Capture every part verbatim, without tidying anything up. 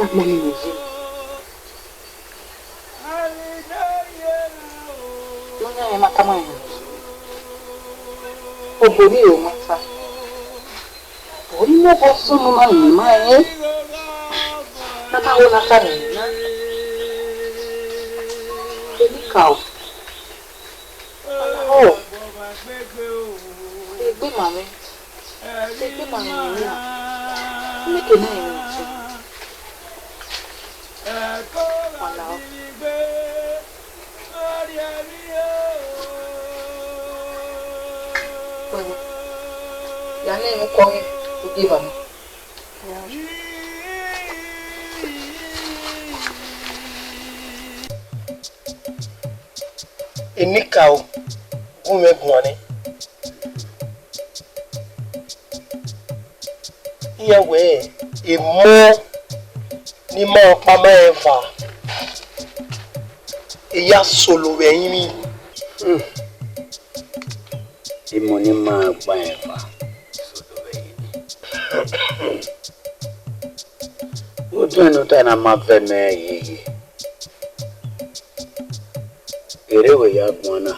Agbọn nii vbe ye. Ne ọ yan mwẹ ma tama ẹn. Obo nii ro ma ta. Ọ i mu obọ sunu ma rinmwian ma rẹn. Ne a ma ho ne a ta rinmwian na. Enika o. Alao, egbe ma mwẹ. Egbe ma mwẹ ne a. Mẹ ke na rẹn ọtẹn. Alao. Wẹwẹ, ya ne emwi kọ ghe, u gie evba mẹ. Enikaro, gu mwẹ guan nẹ. Iran wẹẹ, emọ ne ima ọkpa ma rẹn eva, e ya solo vbe ẹrinmwi. Hmm. Emọ ne ima ọkpa rẹn eva, solo vbe ẹrinmwi. Uduẹn ne u ta na ma vẹ mẹ yeye. Erha wẹ ya guan na.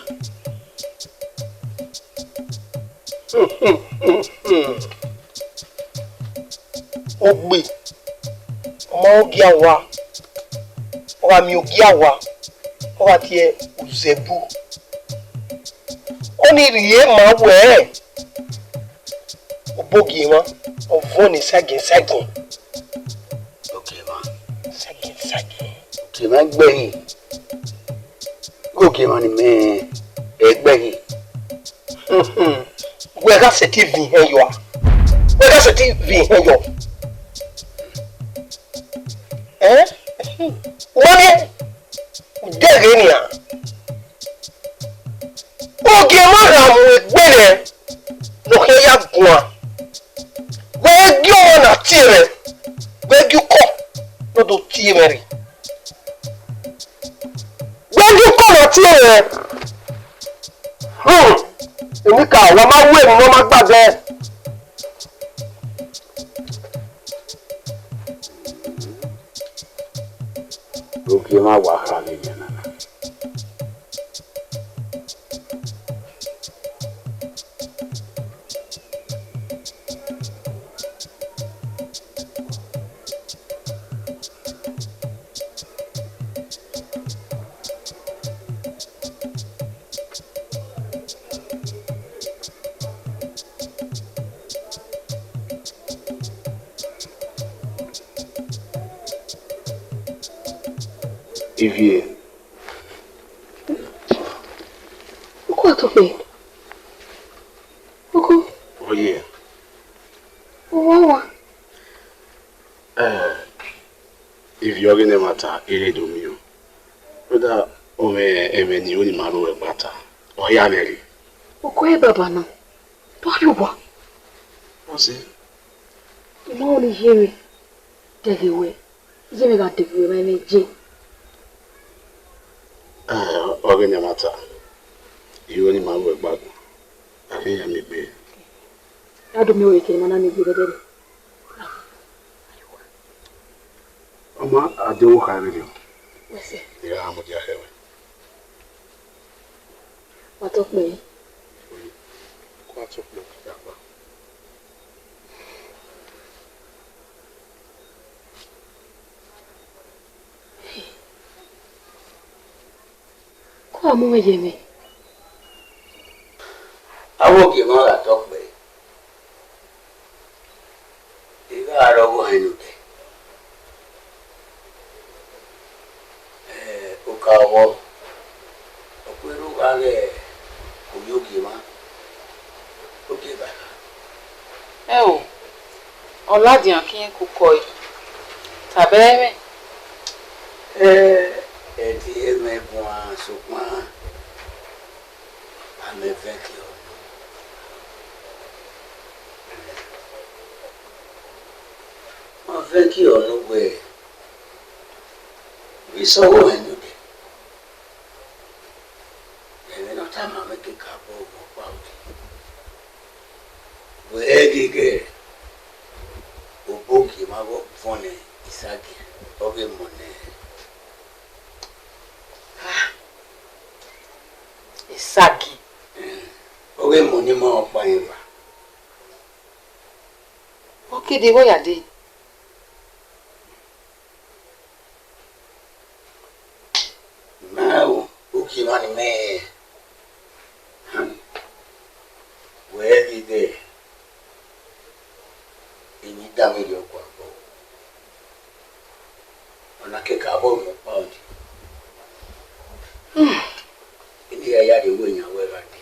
Ogbe, ọ ma ogie awa, ọ gha miẹn ogie awa, ọ gha tie uzẹbu. Ọnii rhie ma wẹẹ, obogie emwa, ọ vuọn ne sagiẹn sagiẹn. Ogie emwa. Sagiẹn sagiẹn. Ogie emwa ẹgbẹe hin. Ogie emwa ni mẹ ẹgbẹe hin. Wẹ gha sẹtin viọ ihẹn yọ a? Wẹ gha sẹtin viọ ihẹn yọ? Ẹ? Wẹ miẹn? Dẹghe nian. Ogie emwa gha mu egbe nẹ, ne ọ khian ya guan. Wẹ gie ọmwa na tie mwẹ, wẹ gie ukọ ne ọ do tie mwẹ rre. Wẹ gie ukọ na tie mwẹ. Hmm. Enikaro, wa ma ru emwi ne ọ ma gbagẹ. Ogie emwa wa kha vbe enian na. Ivie. Uko atọ kpe. Uko. Oye. Uwa wa. Eh, ivie ọghe ne ẹmwata, I rre do miẹn. Rhunmwuda, ọ mwẹ ẹmwẹ ne I ru ne ima rre ẹ gba ta, ọ hia mwẹ rre. Uko ẹ baba na, do rhie owa. Ọ sẹ. I ma rẹn ọnii ye mwẹ, dẹghe wẹ, iye mwẹ gha dẹghe wẹ ma mwẹ je. Eh, ọghe ne ẹmwata, I ru ne ima rre ẹ gba guan, a khin ya miẹn egbe. A do miẹn ọre ke ne ima na miẹn egbe dẹdẹdẹ. Ọ ma a de wo kha vberriọ. Wẹ sẹ. I ra mudia khẹ wẹ. Wa tọ kpẹẹ. Ku a tọ kpẹẹ. Ku a mu mwẹ ye mwẹ. Avbe ogie mwa gha tọ kpẹẹ. I gha rre ọghe ọnrẹn ne odẹ. Eh, oka ọghọ, ọ khuerhu gha ghe oyogie mwa, ogie ba. Ẹo, ọ ladian khian koko ẹre, tobọ ẹmwẹ. Eh, ẹdẹ ẹmwẹ guan, sokpan a mẹ vẹn ke ọ nọ. Ma vẹn ke ọ nọ wẹẹ, vbe sẹ ọghe ọnrẹn ne odẹ. Ẹmwẹ ne ọ tama mwẹ ke ka bọ mwẹ ọkpa odẹ. Wẹ gheghe, obogie mwa vbe ọ vuọn ne Isagiẹn. Ọ ghe mọ nẹ. Ah, Isagi. Ọ ghe mọ ne ima ọkpa eva. Ọ ke de igho ya dee. Ma o, uki emwa ne imẹ rẹn, wẹ ghi dẹ emwi danmwehọ guabọ, ọna kẹkan vbe ọmọ ọkpa ọdẹ. Eni ya ya rrie owa yan wẹ gha dee.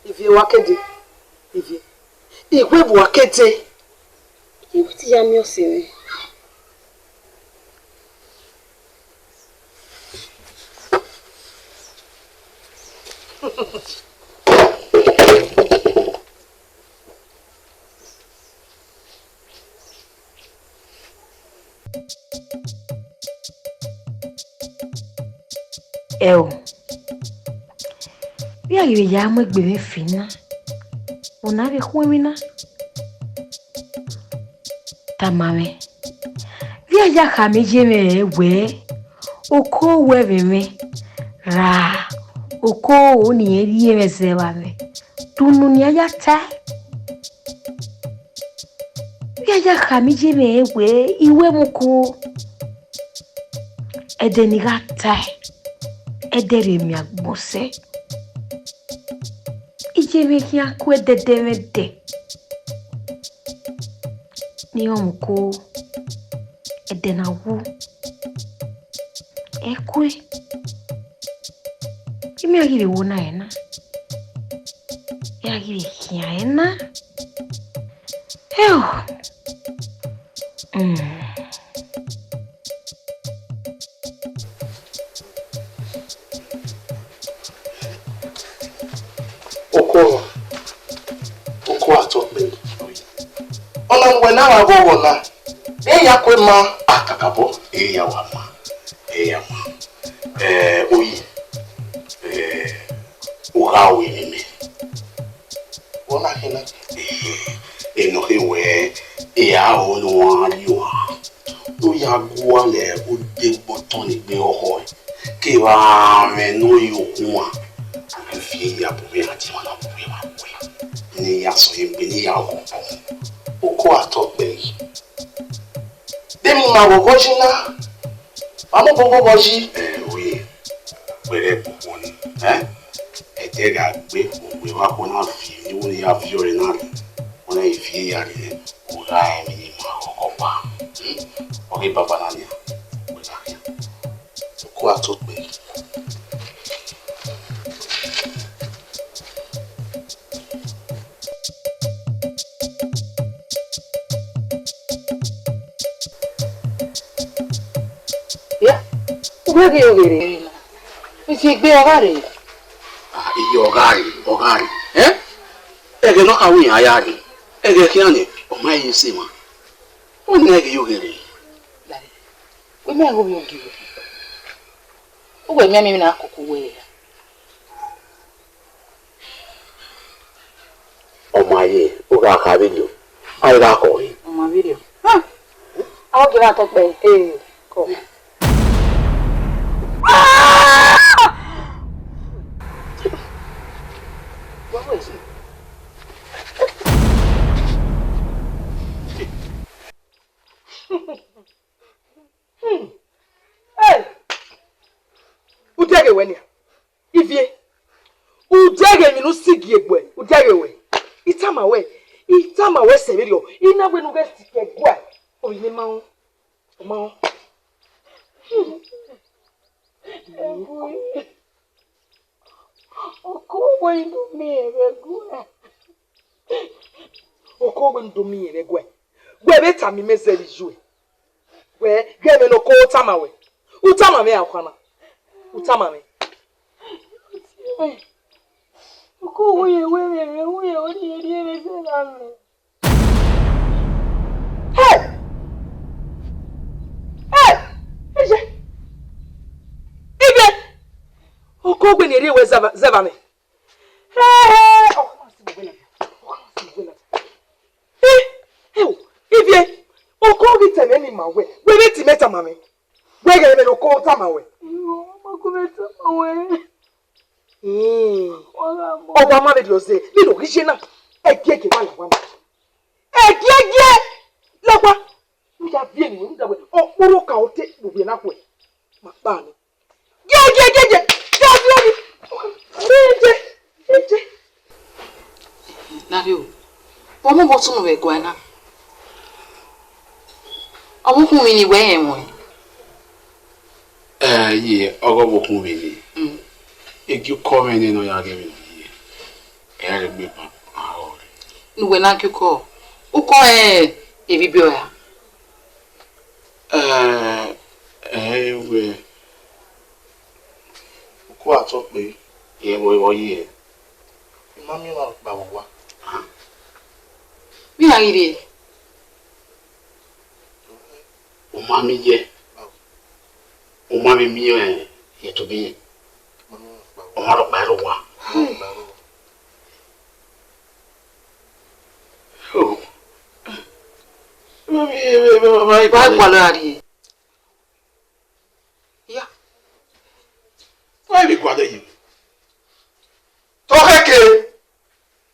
Ivie wa kede, Ivie, iwẹ wa kede. Iwẹ ti ya miẹn ọse mwẹ. Ẹo, vbe a ghi vbe ya mu egbe mwẹ fi na, ọna vbe khu emwi na. Tama mwẹ, vbe a ya khama iye mwẹ rẹn wẹẹ, oko ru ẹmwẹ mwẹ, ra oko ru ne irẹn rhie mwẹ zẹ vbe amwẹ, te unu nian ya tae? Vbe a ya khama iye mwẹ rẹn wẹẹ, I ru ẹmwẹ oko, ẹdẹ ne I gha tae, ẹdẹ rre miẹn agbọn sẹ. Iye mwẹ khian ku ẹdẹdẹ mwẹ dẹ. Ne I rọnmwẹ oko, ẹdẹ na wu, ẹ kue. Imẹ a ghi vbe wo na ẹre na, I a ghi vbe khian ẹre na. Ẹo. Mm. Oko, oko atọ kpẹre. Ọna wẹ na wa vbe ọghọ na, vbe ya kue ma. A kakabọ, e ya wa ma, e ya ma. Eh, oyi, eh, u gha ru emwi mẹ. Wẹ ọ na khin na? Eh, enọ khe wẹ, e a ho ne uan rrie uan. Ne u ya gualọ odegbe otọ ni egbe ọkhọe, kevbe amwẹ ne ọ ye okhuan, u ghi viẹ ya bu mwẹ ra die emwa na bu mwẹ vbe awe, ne I ya sẹ ọre egbe, ne I ya ghọ obọ. Oko atọ kpẹre. De emwi ma vbe ọghọ yi na? Ma mu obọ vbe ọghọ yi. Ẹ, oye, wẹ ghẹ koko ni, ẹ? Ẹdẹ gha gbe, uwẹ vbe akhuẹ na viọ, ne I ya viọ ẹre na rre, ọ na viẹ ya rre nẹ, u gha rẹn emwi ne ima ghọghọ ba. Hmm? Ọ ghe baba na nian, wẹ gha khian. Oko atọ kpẹre. Ya, u wẹ ghe oghe rre na, iziegbe ọ gha rre. Ah, iye ọ gha rre, ọ gha rre. Eh? Ẹghẹ ne ọ kha ru iran ya rre, ẹghẹ khian nẹ, ọ ma he sẹ emwa. Wẹ nẹ ghe oghe rre. Dare, wẹ ma ho vbe ogie wẹ. Uwẹ miẹn emwi na koko wẹ ra? Ọ ma ye, u gha kha vberriọ, a i gha khọ re. Ọ ma vberriọ. Ha! A vbe gie vbe atọ kpẹre. Ee, kọ. Hmm. Hey! U deghẹ wẹ nian? Ivie, u deghẹ emwi ne u si gie egbe, u deghẹ wẹ? I tama wẹ, I tama wẹ sẹ vberriọ, I na wẹ ne u ghẹ sikẹ guẹ, ovbi ne ma rẹn, ọ ma rẹn. Oko wẹ I do miẹn vbe ẹguẹ. Oko wẹ I do miẹn vbe ẹguẹ. Wẹ vbe tama imẹ zẹ vbe iye uẹ. Wẹ, ghe ẹmwẹ ne oko tama wẹ. U tama mwẹ, Okhanna. U tama mwẹ. Oko wẹ, wẹ, wẹ, wẹ, wẹ, wẹ, wẹ, wẹ, wẹ, wẹ, wẹ, Hey! Hey! Ivie! Oko wẹ ne erriọ wẹ zẹvba, zẹvba mwẹ. Hey! Hey! Hey! Ivie! Oko ghi tama mwẹ ne ima wẹ, wẹ vbe te imẹ tama mwẹ. Wẹ ghe ẹmwẹ ne oko tama wẹ. Ọgua ma vbe rhie ọzẹ, vbene ọ ghi ye na, ẹgiẹgiẹ ma la owa ma. Ẹgiẹgiẹ la owa. U ya viọ eni wẹ, u da wẹ, ọ kpọrọ ka ọ te vbe ovbi na khuẹ. Ma kpa nẹ. Giẹgiẹgiẹgiẹ, ya viọ eni. Giẹgiẹ, giẹgiẹ. Nare o, vbe ọmọ vbe ọtun vbe ẹguae na? Ọmọ ukhunmwu ni wẹ rẹn ẹmwẹ? Ẹ, ye, ọghe ọmọ ukhunmwu ni. Mm. Egie ukọ mwẹ nene ọ ya ghe mwẹ ye. Ẹ i re egbe ban, a ho rre. Ne uwẹ na gie ukọ, ukọ rẹn evbibiẹ ọre a? Ẹ, ẹ, wẹ, ukọ a tọ kpe, rẹn vbe ọ ye. I ma miẹn ọmwa rhọkpa vbe owa. Vbe iran ghi rrie? U ma miẹn ye, u ma vbe miẹn ye tobọ irẹn. Ọmwa rhọkpa rre owa. Oh. Wa gualọ ra rrie. Ya. Wa vbe gualọ yi. Te ọ khẹke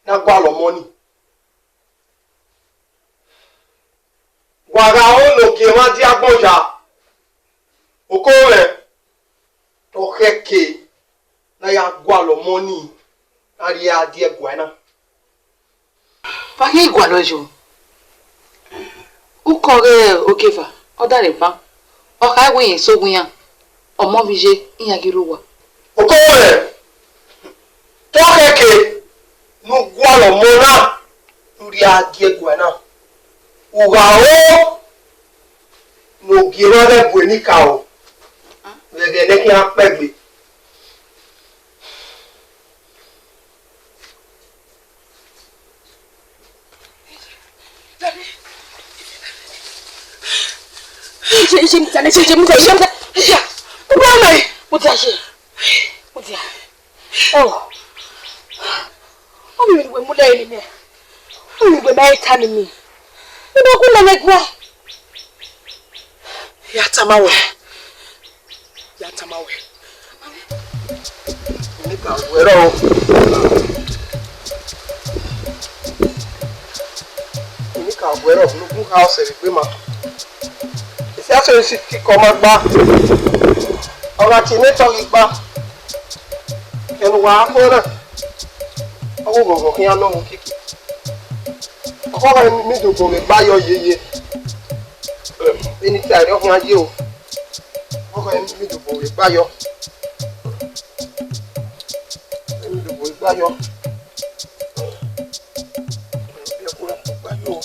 ne a gualọ ọmọ nii. Wa gha ho ne ogie mwa dia agbọn ya. Oko mwẹ, te ọ khẹke ne a ya gualọ ọmọ nii, ne a rhie a die ẹguae na. Wa khian gualọ yo. Ukọ ọghe Okeva, ọ dare ban, ọ kha wẹ irẹn sẹ owa iran, ọmọ vbe iye iran ghi rre owa. Oko mwẹ, te ọ khẹke ne u gualọ ọmọ na, ne u rhie a die ẹguae na. U gha ho ne ogie mwa ghẹ bu enikaro, vbe ẹghẹ ne ẹ khian kpẹgbe. Iye, iye, mudia, iye, iye, mudia, iye, mudia. Mudia, iye. Mudia. Oh. Ọ vbe wẹ mu lẹ ne mẹ. Ọ vbe wẹ ma ta ne mẹ. Ẹ ma gu lẹ vbe gua. Ya tama wẹ. Ya tama wẹ. Eni ka wẹ rọ. Eni ka wẹ rọ, ne ugun kha ọsẹ vbe egbe ma. Esi asọ esi kikọ ma gba. Ọ gha tie ne tọ ghi gba. Ẹnu wa kho na. Ọ gho ghọghọ khian nọ mu kiki. Ọ gha mi dobo vbe gba yọ yeye. Eni ta ẹre ọ khian ye o. Ọ gha mi dobo vbe gba yọ. Mi dobo vbe gba yọ. Gba yọ.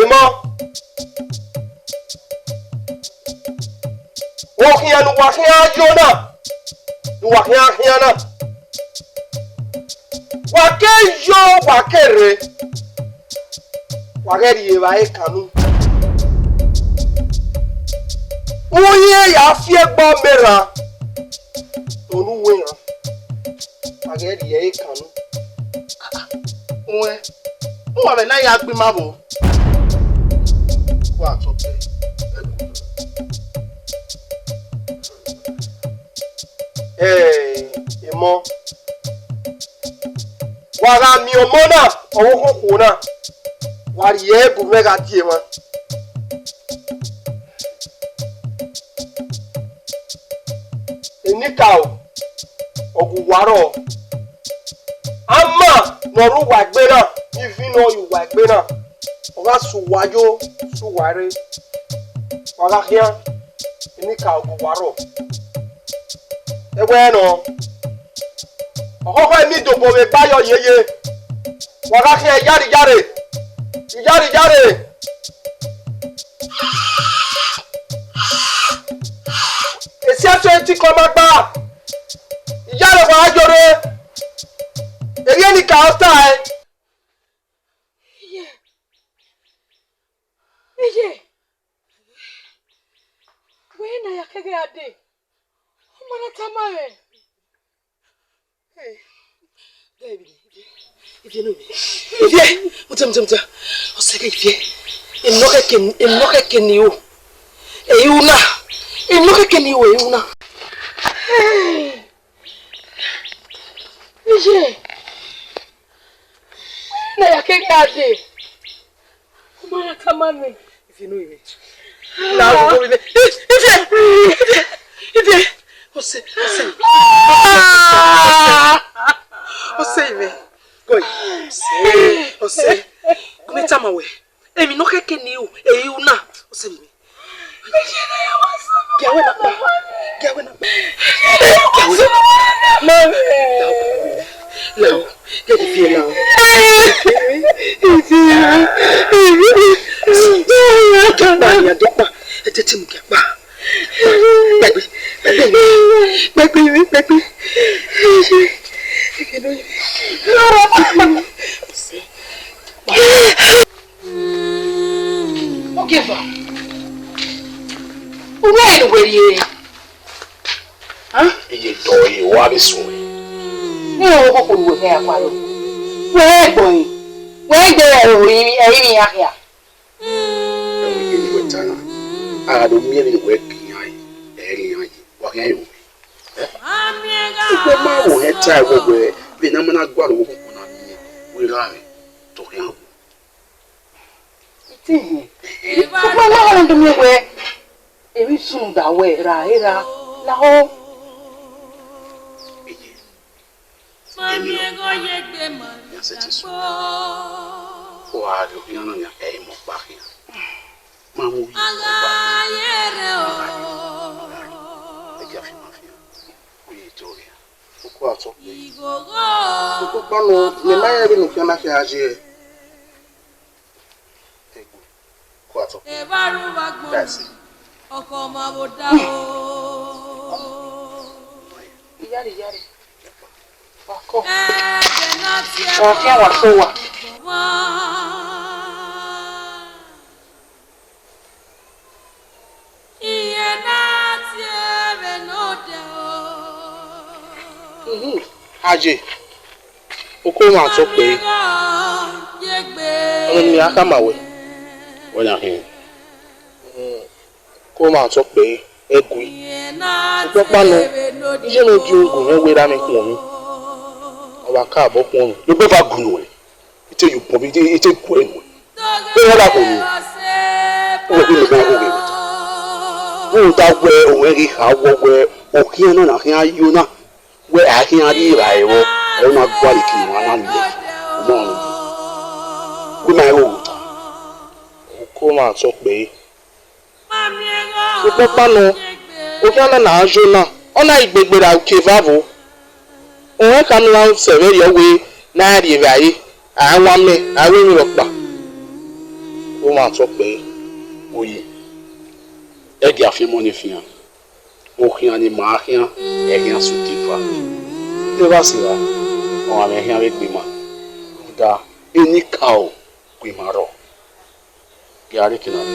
Emọ, okhian ne uwa khian yo na, ne uwa khian khian na, wa ke yo, wa ke rre, wa ghẹ rhie evbare kan nu. Uhiẹn ya fi egbe ọmọ erhan, tolu uwu erhan, wa ghẹ rhie ẹre kan nu. Uwẹ, uwa vbe na ya gbe ima vbo? Wa tọ pẹ. Eh, emọ. Wa gha miẹn ọmọ na, ọvbokhan okhuo na, wa rhie ẹre bu mwẹ gha die emwa. Enikaro, ọ gu uwa rrọọ. Ama ne ọ rre uwa egbe na, ivin ne ọ ye uwa egbe na, ọ gha sẹ uwa yo, sẹ uwa rre. Wa gha khian, enikaro gu uwa rrọọ. Ẹwẹ nọ, Ọkhọkhọ emi dobọ vbe eba yọ yeye. Wa gha khian iyare iyare. Iyare iyare. Esiẹse twenty kọ ma gba. Iyare wa gha yore. Erriọ ne I ka ọta ẹn. Iye, iye, wẹ na ya keghe a dee, ọ ma na tama mwẹ. Ivie, ivie, ivie, mudia, mudia, mudia. Ọ sẹ ghe ivie. Emwi ne ọ khẹke, emwi ne ọ khẹke ne I ru. Ẹ i ru na. Emwi ne ọ khẹke ne I ru, ẹ i ru na. Iye, wẹ na ya keghe a dee, ọ ma na tama mwẹ. Ivie ne ivie. La ogo ivie. Ivie, ivie, ivie. Ọse, ọse. Ọse ivie. Goi. Ọse, ọse. Gu mwẹ tama wẹ. Emwi ne ọ khẹke ne I ru, ẹ i ru na. Ọse ivie. Gie wẹ na kpa. Gie wẹ na kpa. Gie wẹ na kpa. Lao. Lao. Gie ivie lao. Kpa, ya do kpa. Ẹ tete mu gie kpa. Gbẹgbe, gbẹgbe, gbẹgbe, gbẹgbe. Ogieva, u wẹ ne uwẹ rrie? Iye dọe, wa vbe suẹn. Ne ọvbokhan ne uwẹ khian ya kua rre. Wẹ gbẹn, wẹ gbẹn ẹre ẹrinmwi iran khian. Ẹmwẹ iye ne uwẹ ta na, a gha do miẹn vbene uwẹ gie iran, ẹ i re iran ye, wa khian ro. Ugbẹn ma vbe ohẹn tae wẹ, wẹ vbene a ma na gualọ vbe okhunkhun na miẹn, wẹ ra mwẹ, te ọ khian wu. Itihin. Sokpan ma họn do miẹn wẹ, emwi sunu da wẹ ra era lahọ. Iye, emwi ọkpa, ya sẹtin sunu. Ọ gha rrie okhian na nian, ẹ i mu ọkpa khian. Ma mu oyi ọkpa. Ẹ gia fian, ma fian. Oyi to ghe. Uku atọ kpe. Sokpan nọ, ne ma rẹn vbene okhian na khian ye. Egbe, ku atọ. That's it. Iyare, iyare. Wa kọ. Wa khian wa so wa. Iye na tie vbe ne odẹ o. Mhm. Aye, uko mwa tọ kpe. Ọmọ ne a khama wẹ. Wẹ na khin. Uko mwa tọ kpe, ẹgui. Ukpọkpa nọ, iye ne ọ gie ugun mwẹ wẹ ra mwẹ khuọnmwi. Ọ wa ka obọ khuọnmwi. Egbe ba gunu ẹn. I te ye obọ vbe, I te, I te gu ẹre nuẹn. Erha gha khuọnmwi, uwẹ ghi lele ẹre ghe ẹmwata. Rhunmwuda wẹ, owẹ ghi kha wọ wẹ, okhian na na khian yo na, wẹ a khian rri evbare vbọ, ẹre ọ na gualọ eke emwa na lele, ọ ma rẹn odẹ. Wẹ ma rẹn ota. Uko mwa tọ kpe. Ukpọkpa nọ, okhian na na yo na, ọ na ghi gbe egbe ra uki eva vbo. Ọnrẹn khama iran sẹ vberriọ wẹ ne a rri evbare, a wan mẹ, a ru emwi rhọkpa. Uko mwa tọ kpe. Oye, ẹ gia fian emọ ne fian. Okhian ne ima khian, ẹ khian sẹ ota eva. Te evba sẹ evba, ọmwa mwẹ khian vbe gbe ima. Rhunmwuda, enikaro gu ima rrọọ. Gie a rrie eke na rre.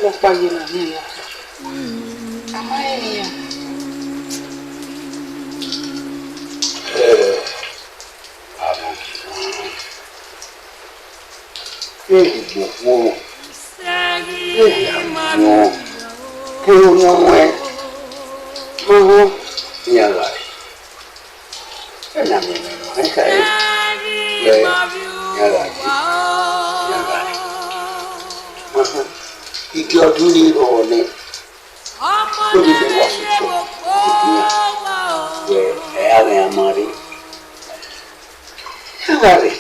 Ọkpa ye na ni ya. A ma rẹn iran. Ee, a ma rẹn iran. Ee, igbokhuo. Ee, a ma rẹn iran. Kevbe orhiọn ruẹn. Ma họn, iran gha re. Ena miẹn mwẹ nọ, ẹ ka re. Ẹ, iran gha re. Iran gha re. Ma họn, igi ọdun ni rrọọ nẹ. Wẹ vbe wa sotọ, iran. Wẹ, ẹ a ghẹ a ma rre. Iran gha re.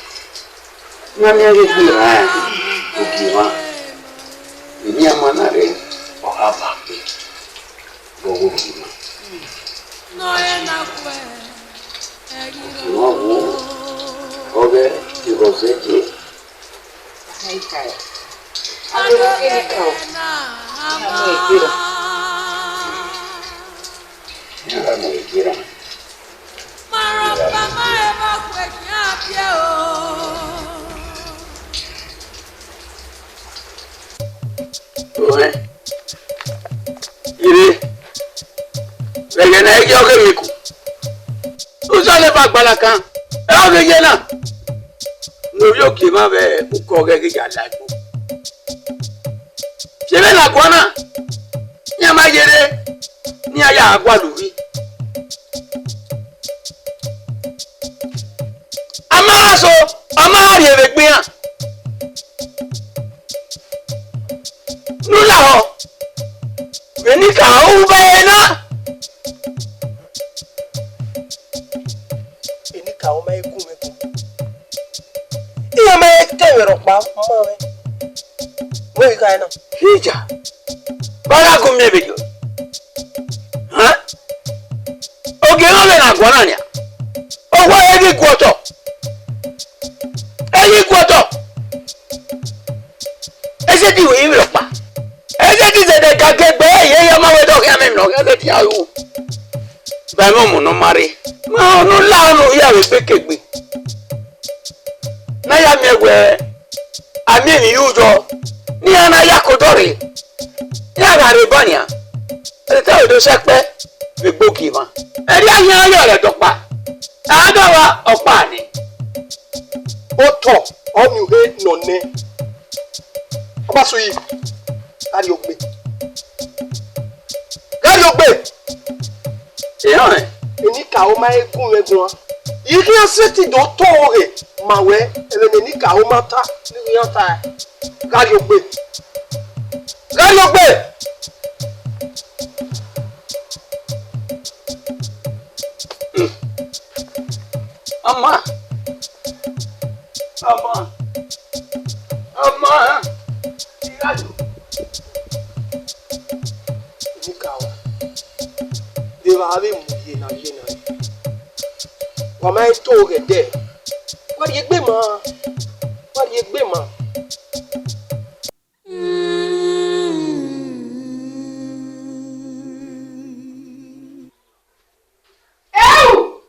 Ma miẹn ghe egbe iran, ogie mwa. Emwi a ma na rre, ọ Aba gbe vbe ọghe orhunmwu na. Nọ ẹ na khuẹ, ẹ ghi rọ. Ọghe igho zẹ ye. Ado kene ka o. Iran mu egbe ra. Oe. Ire. Vbe ẹghẹ ne a i ye ọghe emwi ku. Uzọla eva gbalakan. Ẹ ọghe ye na. Ne ovbi ogie emwa vbe ukọ ọghẹ ghi ya la egbe. Fiẹmwẹ ne a guan na, iran ma yerre ne iran ya gualọ uvbi. A ma gha so, a ma gha rhie vbe egbe iran. Ne u lahọ, vbe enikaro u vbe ẹre na. Enikaro ma he gun mwẹ gun. Iran ma he te mwẹ rhọkpa ma mwẹ. Wẹ ghi kha ẹre na. Hija, vbe a gha gun miẹn vberriọ? Hẹn? Ogie ne ọ vbe na guan na nian, owa ẹre ghi gu otọ. Ẹ ghi gu otọ. Ẹ zẹdẹ iwẹ i mwẹ rhọkpa. Ẹ zẹdẹ zẹdẹ gagẹ gbe ẹre, iran ma wẹ dọ khian mẹ emwi ne ọ khian zẹdẹ iran ru. Ba ẹmwẹ ọmọ ne ọ ma rre. Ma ọnọ la ọnọ hia vbe egbe kegbe. Ne a ya miẹn wẹẹ, a miẹn emwi ye uyọ, ne iran na ya ke odọ rre, iran gha rre ban nian, ẹdẹ te aro do sẹ ẹkpẹ vbe egbe ogie emwa. Ẹdẹ a hian yọ rẹ dọkpa, a dọ vba ọkpa nẹ. Otọ ọnii uhe nọ nẹ. Ọ ma sẹ uyi, gha rrie ogbe. Gha rrie ogbe. Ehọnrẹn. Enikaro ma he gun mwẹ guan. I khian sẹtin do tọn ọghe ma wẹ, ẹmwẹ ne enikaro ma ta, ne I khian ta. Gha rrie ogbe. Gha rrie ogbe. Ama. Ama. Ama. Ighayo. Enikaro. Vbe evba vbe mu ye na ye na. Wa ma he to ghẹ dẹ. Wa rhie egbe ma. Wa rhie egbe ma. Ẹu!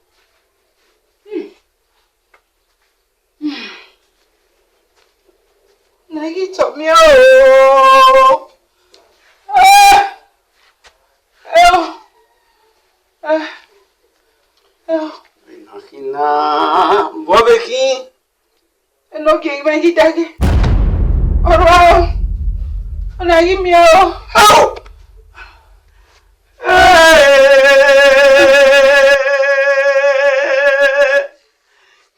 Na ghi tọ miẹn o. Eh! Ẹu! Eh! Ẹu! Ena khin na, vbọ vbe khin? Enogie mwẹ ghi daghe. Ọ rua o. Ọ na ghi miẹn o. Au!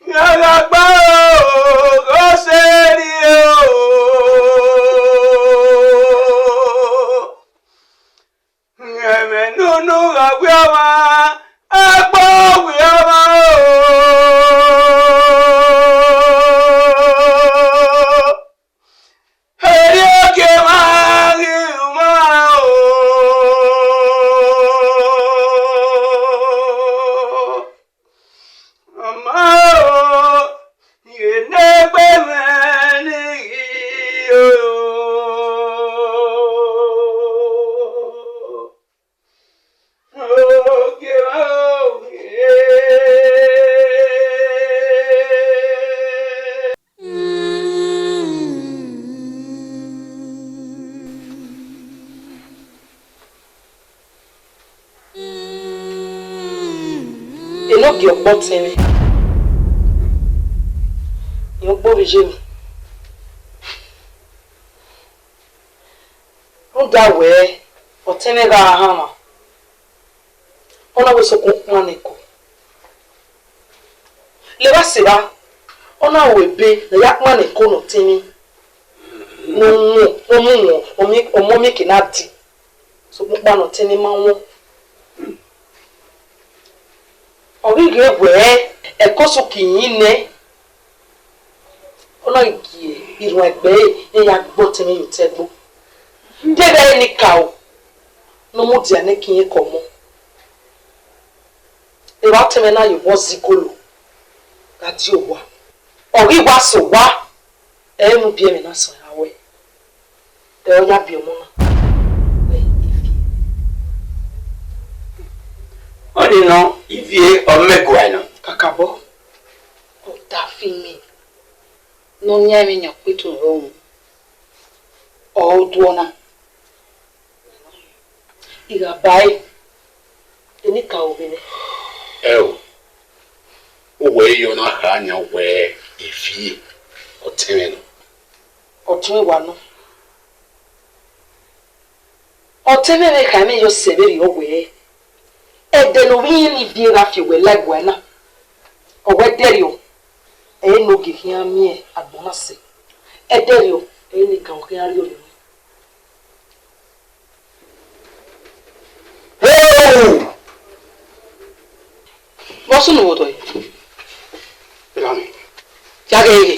Gha gha gba o, gho sẹrriọ o. Ẹmwẹ ne unu gha wiọ ọmwa, ẹkpo wiọ ọmwa o. Erriọ gie emwa ghi ru mwa o. Ọma o, ghe ne egbe mwẹ ni ghi o. Ogie mwa o, eh. Enogie ọkpọtẹn mwẹ, rẹn ogbe ovbi iye mwẹ. Rhunmwuda wẹẹ, ọtẹn mwẹ gha hanmwa, ọ na wẹ sokpan ukpan ne ẹko. Levba sẹ evba, ọ na ru ebe ne a ya kpan ne ẹko ne ọtẹn mwẹ, ne ọ mu, ne ọ mu wọn, ọ miẹn, ọ mu ọmiẹn eke na di. Sokpan ukpan ne ọtẹn mwẹ ma wọn. Ọ ghi ghe wẹẹ, ẹko sokpan iyin nẹ, ọ na ghi gie erhuanegbe ẹre ne ya gbe ọtẹn mwẹ ye otọ ẹgbo. Deghẹ ẹre ne I ka o, Ne ọ mudia nẹ ke irẹn ke ọmọ. Evba ọtẹn mwẹ na ye obọ zẹ igolo gha die owa. Ọ ghi wa sẹ owa, ẹ i re ne u biẹ ẹmwẹ na sẹ ọre wẹ, ẹ ọ ya biẹ ọmọ na. Wẹ Ivie. Ọ ni nọ, Ivie ọ mẹ guan nọ. Kakabọ, ọ da fi mẹ ne ọ yan ẹmwẹ yan ọkpẹtu rre ọvbehe, ọ do ọna. I gha ba ẹre, enikaro vbe nẹ. Ẹo, uwẹ i re ọ na kha yan wẹ Ivie ọtẹn mwẹ nọ. Ọtẹn mwẹ wa nọ. Ọtẹn mwẹ vbe kha ẹmwẹ yọ sẹ vberriọ wẹẹ, ẹdẹ ne ovbi irẹn ni viọ gha fi owẹ la ẹguae na, ọ wẹ ẹdẹrriọ, ẹ i re ne ogie khian miẹn agbọn na sẹ, ẹdẹrriọ, ẹ i re ne ekan khian rrie orhiọn. Hey! Vbọ sunu vbe otọ ẹre? Erha mwẹ. Ya ghee ghe.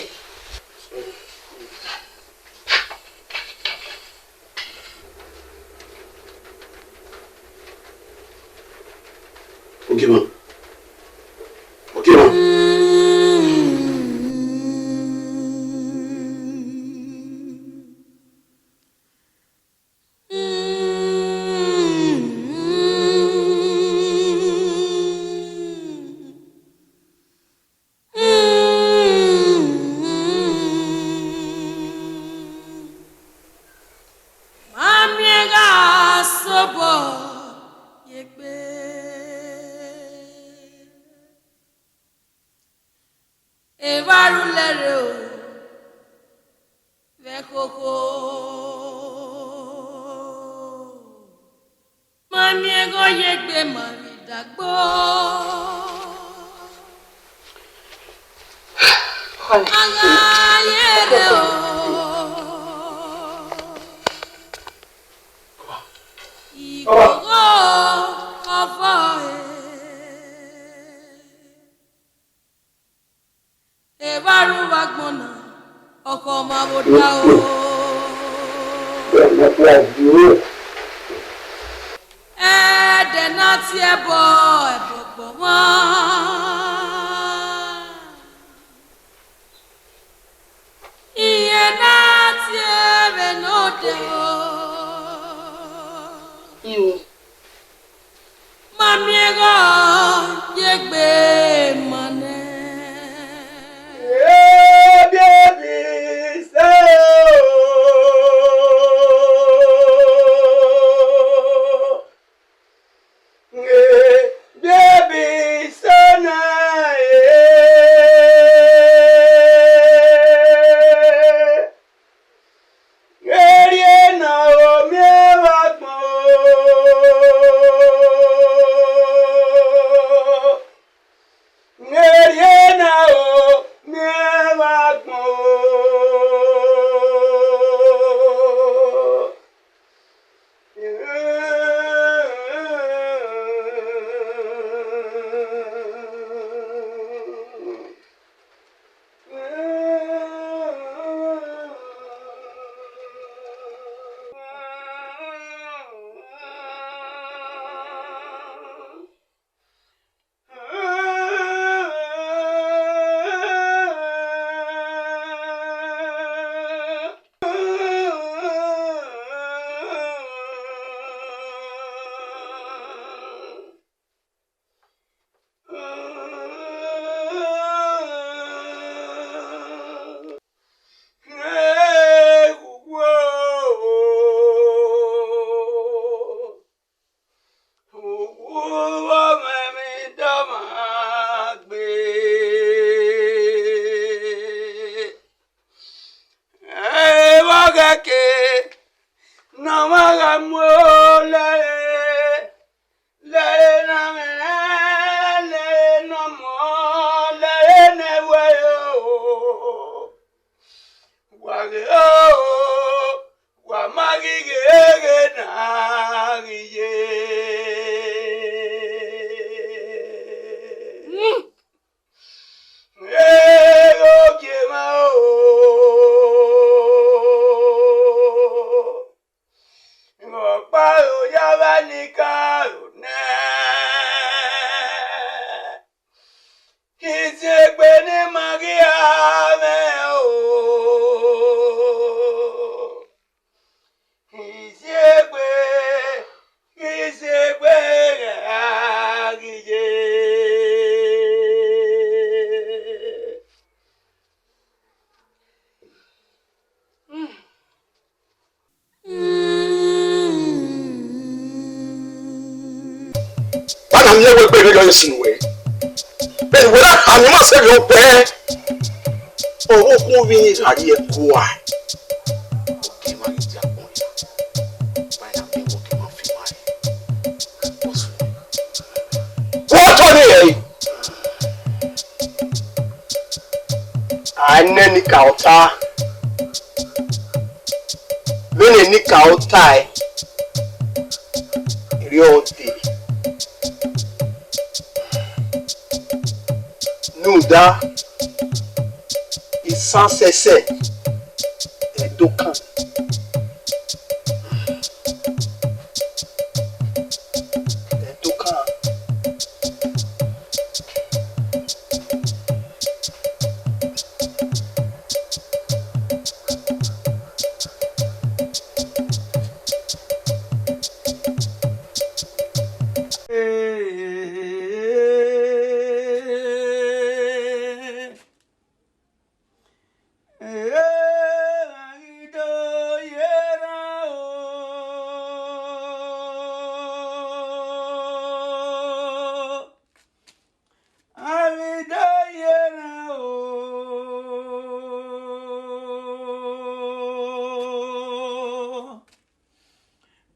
Ogiemwa. Ogiemwa. Ma miẹn gha sobọ ye egbe. Evba ru lẹre o, vbe ẹkhokho. Ma miẹn ghe ọ ye egbe ma vbe idagbo. Agha ye rre o. Ighogho ọvọ e. Evba ru vbe agbọn na, ọkhọ ma vbe odaro. Ẹdẹ na tie ẹbọ, ẹbọ gbọmwa. Irẹn na tie vbe ne odẹ o. Ma miẹn ghe ọ ye egbe ma nẹ. Ebiebi sẹ o. Ebiebi sẹ nẹ e. Erriọ na ọ miẹn vbe agbọn o. Erriọ na ọ miẹn vbe agbọn o. Uwu ọmọ emwi dọmwa gbe. Vbe ọghẹe ke ne ọmwa gha mu lẹre, lẹre ne amwẹ, lẹre ne ọmọ, lẹre ne ẹvbo ẹre o. Wa ghe o, wa ma ghi ghe ghe na ghi ye. Eghe ogiemwa o, ọkpa Ani ẹwe gbe vbe yọ sin wẹ. Bẹni wẹ na khama ima sẹ vbe ọgbẹn. Ọvbokhan vbe gha rrie ẹguae. Oke ma ghi dia agbọn ya. Ba ya miẹn wẹ oke ma fi ma rre. Wẹ ọtọ ni ẹre. A nẹ ne ka ọta. Vbene ne ka ọta ẹre. Erriọ dee. Rhunmwuda, isan sẹsẹ, Ẹdokan. Ẹdokan.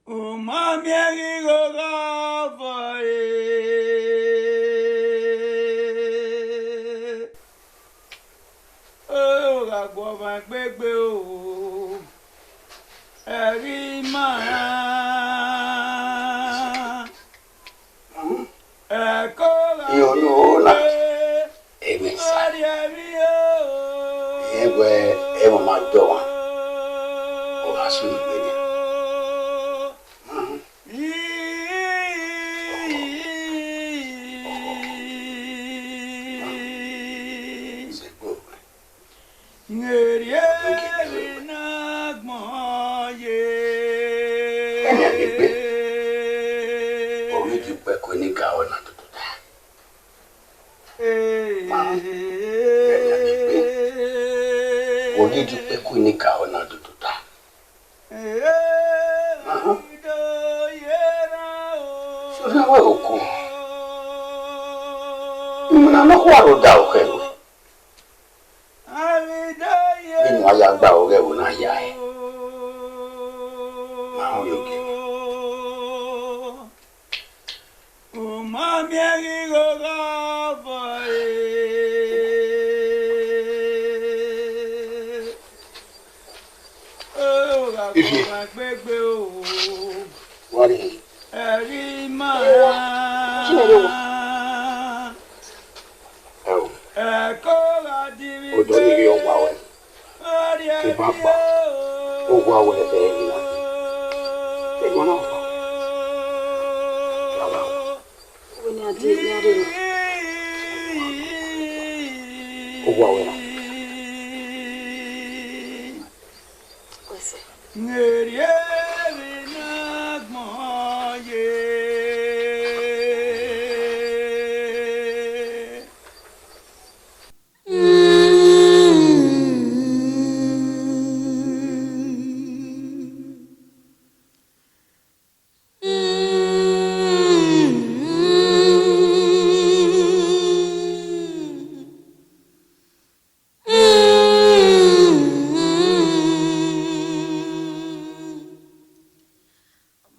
U ma miẹn ghi gho gha vọ re. O gha gu ọmwa egbe gbe o, ẹghi ma ra. Ẹko gha Iyo no na. Ẹmwẹ sa. Ẹwẹ ẹmwẹ ma dọ ọmwa. Ọ gha sunu vbe nian. Ẹmwẹ gbe, ọ ghi di ukpẹko ne I ka ọna tututa. Ma, ẹmwẹ gbe, ọ ghi di ukpẹko ne I ka ọna tututa. Sọrọ wẹ oko. Imina nọ khua ro da okhe ruẹ. Vbene a ya gba ọghẹ vbe na ya ẹre. Ma họn ye ogie. U ma miẹn ghi gho gha vọ re. O gha gu ọmwa egbe gbe o. Wa rhie. Ẹghi ma ra. Ẹo. Ẹko gha di vbe odọ ni rre ọwa wẹ. Ke ba gba. O wa wẹ ẹ ni na. Ke ma na fa. Baba. Wẹ ne a de, ne a de ro. O wa wẹ na. Wẹ sẹ.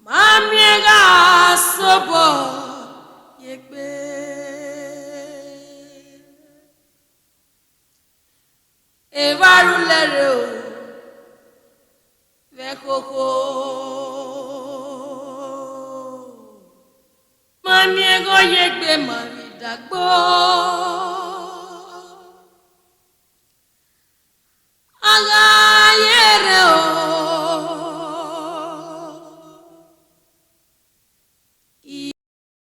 Ma miẹn gha sobọ ye egbe. Evba ru lẹrẹ o, vbe ẹkhokho. Ma miẹn ghe ọ ye egbe ma vbe idagbo.